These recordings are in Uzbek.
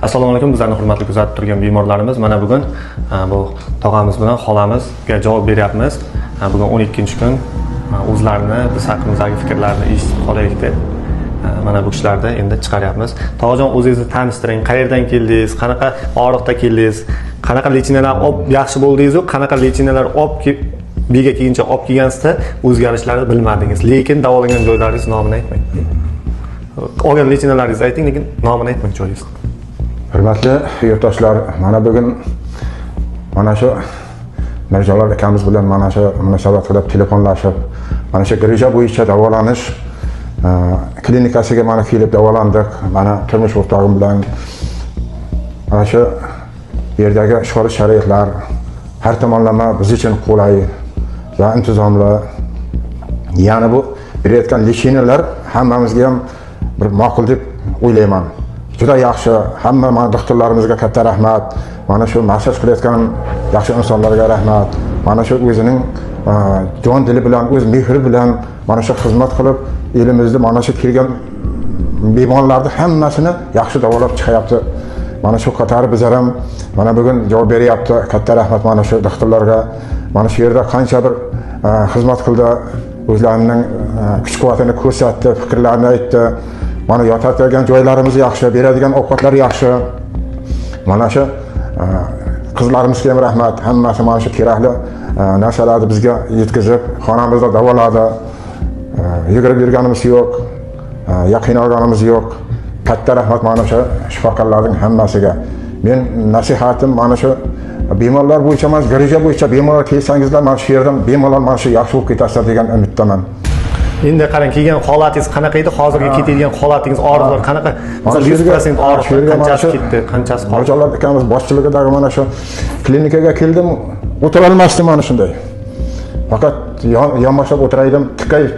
Assalomu alaykum, bizlarni hurmatli kuzatib turgan bemorlarimiz. Mana bugun bu tog'amiz bilan xolamizga javob beryapmiz. Bugun 12-kun, o'zlarini biz haqimizdagi fikrlarini eshitib qolaylik deb mana bu kishilarni endi chiqaryapmiz. Tog'ajon, o'zingizni tanishtiring, qayerdan keldingiz, qanaqa og'riqda keldingiz, qanaqa лечения lar olib yaxshi bo'ldingizu, qanaqa лечения lar olib bu yerga kelguncha olib kelgansizda o'zgarishlarni bilmadingiz, lekin davolangan joylaringiz nomini aytmang. Olgan лечения laringizni ayting, lekin nomini aytmang joyingizni. Hurmatli yurtdoshlar, mana bugun mana shu Mirjalol akamiz bilan mana shu munosabat qilib, telefonlashib, mana shu грыжа bo'yicha davolanish klinikasiga mana kelib davolandik. Mana turmush o'rtog'im bilan mana shu yerdagi shart sharoitlar har tomonlama biz uchun qulay va intizomli. Ya'ni bu berayotgan лечения lar hammamizga ham bir ma'qul deb o'ylayman. Juda yaxshi. Hamma mana doktorlarimizga katta rahmat. Mana shu massaj qilayotgan yaxshi insonlarga rahmat. Mana shu o'zining jon dili bilan, o'z mehri bilan mana shu xizmat qilib, elimizni mana shu kelgan bemorlarni hammasini yaxshi davolab chiqyapti. Mana shu qatori bizlar ham mana bugun javob beryapti. Katta rahmat mana shu doktorlarga. Mana shu yerda qancha bir xizmat qildi, o'zlarining kuch quvvatini ko'rsatdi, fikrlarini aytdi. Mana yotadigan joylarimiz yaxshi, beradigan ovqatlar yaxshi. Mana shu qizlarimizga ham rahmat. Hammasi mana shu kerakli narsalarni bizga yetkazib, xonamizda davoladi. Yugurib yurganimiz yo'q, ya qiynalganimiz yo'q. Katta rahmat mana shu shifokorlarning hammasiga. Men nasihatim mana shu bemorlar bo'yicha emas, грыжа bo'yicha bemalol kelsangizlar, mana shu yerdan bemalol mana shu yaxshi bo'lib ketasizlar degan umiddaman. Endi qarang, kelgan holatingiz qanaqa edi, hozirgi ketadigan holatingiz, og'riqlar qanaqa? Misol, 100% shu og'riqlar yerga mana qanchasi shu ketdi, qanchasi qoldi? Mirjalol akamiz boshchiligidagi mana shu klinikaga keldim, o'tirolmasdim mana shunday. Faqat yonboshlab o'tiraydim, tikkayib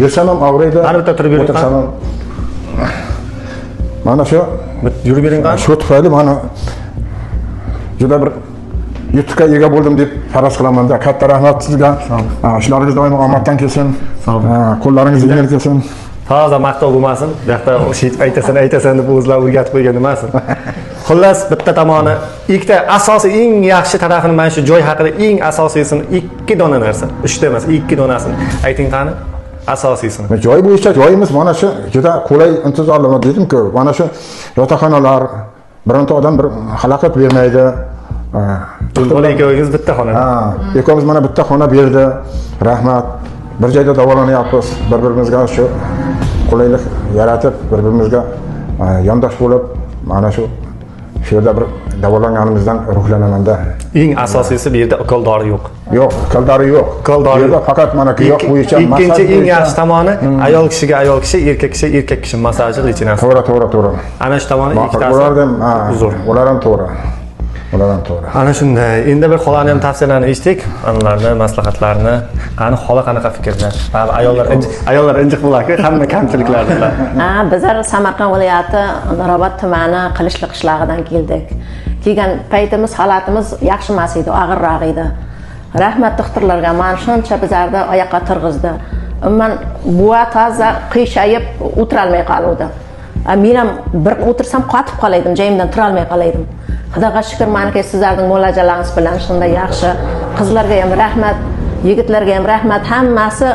yursam ham og'riydi. Qani, bitta turib yuring. O'tirsam ham. Mana shu Yurib bering, qani. Shu tufayli mana juda bir yutuqqa ega bo'ldim deb faraz qilamanda. Katta rahmat sizga. Ha, ishlaringiz doimo omaddan kelsin. Ha, qo'llaringiz yengil kelsin. Toza maqtov bo'lmasin, bu yoqda o'sha aytasan, aytasan deb o'zlari o'rgatib qo'ygan emasin. Xullas, bitta tomoni, ikkita asosiy eng yaxshi tarafini, mana shu joy haqida eng asosiysini, ikki dona narsa, uchta emas, ikki donasini ayting, qani, asosiysini. Joy bo'yicha joyimiz mana shu juda qulay, intizorli dedim-ku. Mana shu yotoqxonalar, bironta odam bir xalaqit bermaydi. Ha, Bola ikkovingiz bitta xonada. Ha, ikkovimiz mana bitta xona berdi. Rahmat. Bir joyda davolanyapmiz. Bir birimizga shu qulaylik yaratib, bir birimizga yondosh bo'lib, mana shu yerda bir davolanganimizdan ruhlanamanda. Eng asosiysi, bu yerda ukol dori yo'q. Yo'q, ukol dori yo'q. Ukol dori Bu yerda faqat mana giyoh bo'yicha, Ikkinchi massaj eng bo'yicha. yaxshi tomoni, ayol kishiga ayol kishi, erkak kishi erkak kishi massaji, лечения si. To'g'ri. Ana shu tomoni ikkitasi Ular ham, ha, zo'r. Ular ham to'g'ri. Ular ham to'g'ri. Ana shunday. Endi bir xolani ham tavsiyalarini eshitdik, ularni maslahatlarini. Qani, xola qanaqa fikrda? Baribir ayollar injiq bo'ladi, hamma kamchiliklarni biladi. Ha, bizlar Samarqand viloyati Nurobod tumani Qilichli qishlog'idan keldik. Kelgan paytimiz holatimiz yaxshi emas edi, og'irroq edi. Rahmat doktorlarga, mana shuncha bizlarni oyoqqa turg'izdi. Umuman buva toza qiyshayib o'tirolmay qoluvdi. Men ham bir o'tirsam qotib qolaydim, joyimdan turolmay qolaydim. Xudoga shukur, maniki sizlarning muolajalaringiz bilan shunday yaxshi. Qizlarga ham rahmat, yigitlarga ham rahmat. Hammasi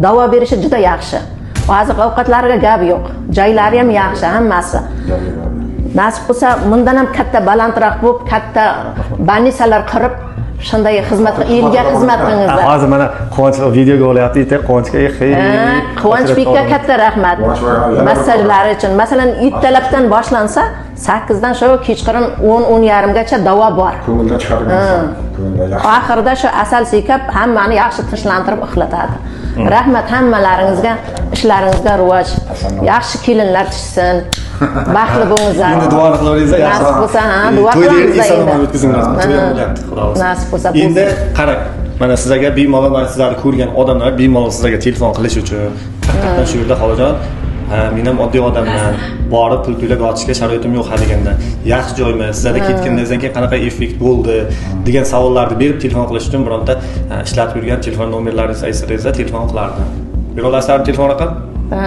davo berishi juda yaxshi. Oziq ovqatlariga gap yo'q. Joylari ham yaxshi, hammasi. Nasib qilsa, bundan ham katta, balandroq bo'lib, katta больница lar qurib, shunday xizmat, elga xizmat qilingizlar. Hozir mana Quvonch videoga olyapti, ertaga Quvonchga eh. Ha, Quvonchbekka katta rahmat massajlari uchun. Masalan, ertalabdan boshlansa, 8dan shu kechqurun 10, 10:30gacha davo bor. Ko'ngildan chiqadigan narsa. Ko'ngilda yaxshi. Oxirida shu asal siykab, hammani yaxshi tinchlantirib uxlatadi. Rahmat hammalaringizga, ishlaringizga rivoj. Yaxshi kelinlar tushsin. Baxtli bo'lingizlar. Endi duoni qilaveringizlar, yaxshi. Nasib bo'lsa, ha, duo To'yni qilamiz eson endi. omon o'tkazinglar. To'y ham bo'lyapti, xudo xohlasa. Nasib bo'lsa bo'lsin. Endi qarang, mana sizlarga bemalol, mana sizlarni ko'rgan odamlar bemalol sizlarga telefon qilish uchun, haqiqatdan shu yerda, xolajon, ha, men ham oddiy odamman, borib pul to'lab yotishga sharoitim yo'q haliganda, yaxshi joymi, sizlarda ketganingizdan keyin qanaqa effekt bo'ldi degan savollarni berib telefon qilish uchun bironta ishlatib yurgan telefon nomerlaringizni aytsangizlar, telefon qilardi. Bera olasizlarmi telefon raqam? Ha.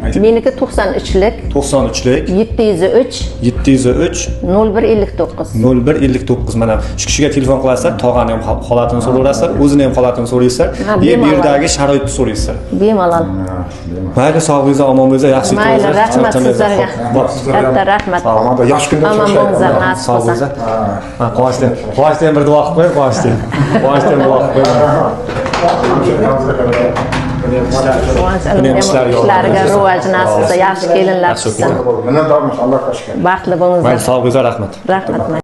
Meniki 93lik 93lik 703 703 01 59. 01 59. Mana shu kishiga telefon qilasizlar, tog'ani ham holatini so'raverasizlar, o'zini ham holatini so'raysizlar Ha, и bu bemalol. yerdagi sharoitni so'raysizlar. Bemalol. Mayli, sog'lig'ingizga, omon bo'linglar, yaxshi Mayli, yetib rahmat charchamanglar. sizlarga. Xo'p, Katta rahmat. Omada yosh kunda Omon bo'linglar, nasib sog' bo'lsa. bo'linglar. Ha, Quvonchli, Quvonchli ham bir duo qilib qo'ying, Quvonchli. Quvonchli ham duo qilib qo'ying. Buni ham ishlari yo'q. Ishlariga rivoj nasib qilsa, yaxshi kelinlar Yaxshi chiqsin. Minnatdormiz, Allohga shukr. Baxtli bo'linglar. Mayli, sog' bo'linglar, rahmat. Rahmat.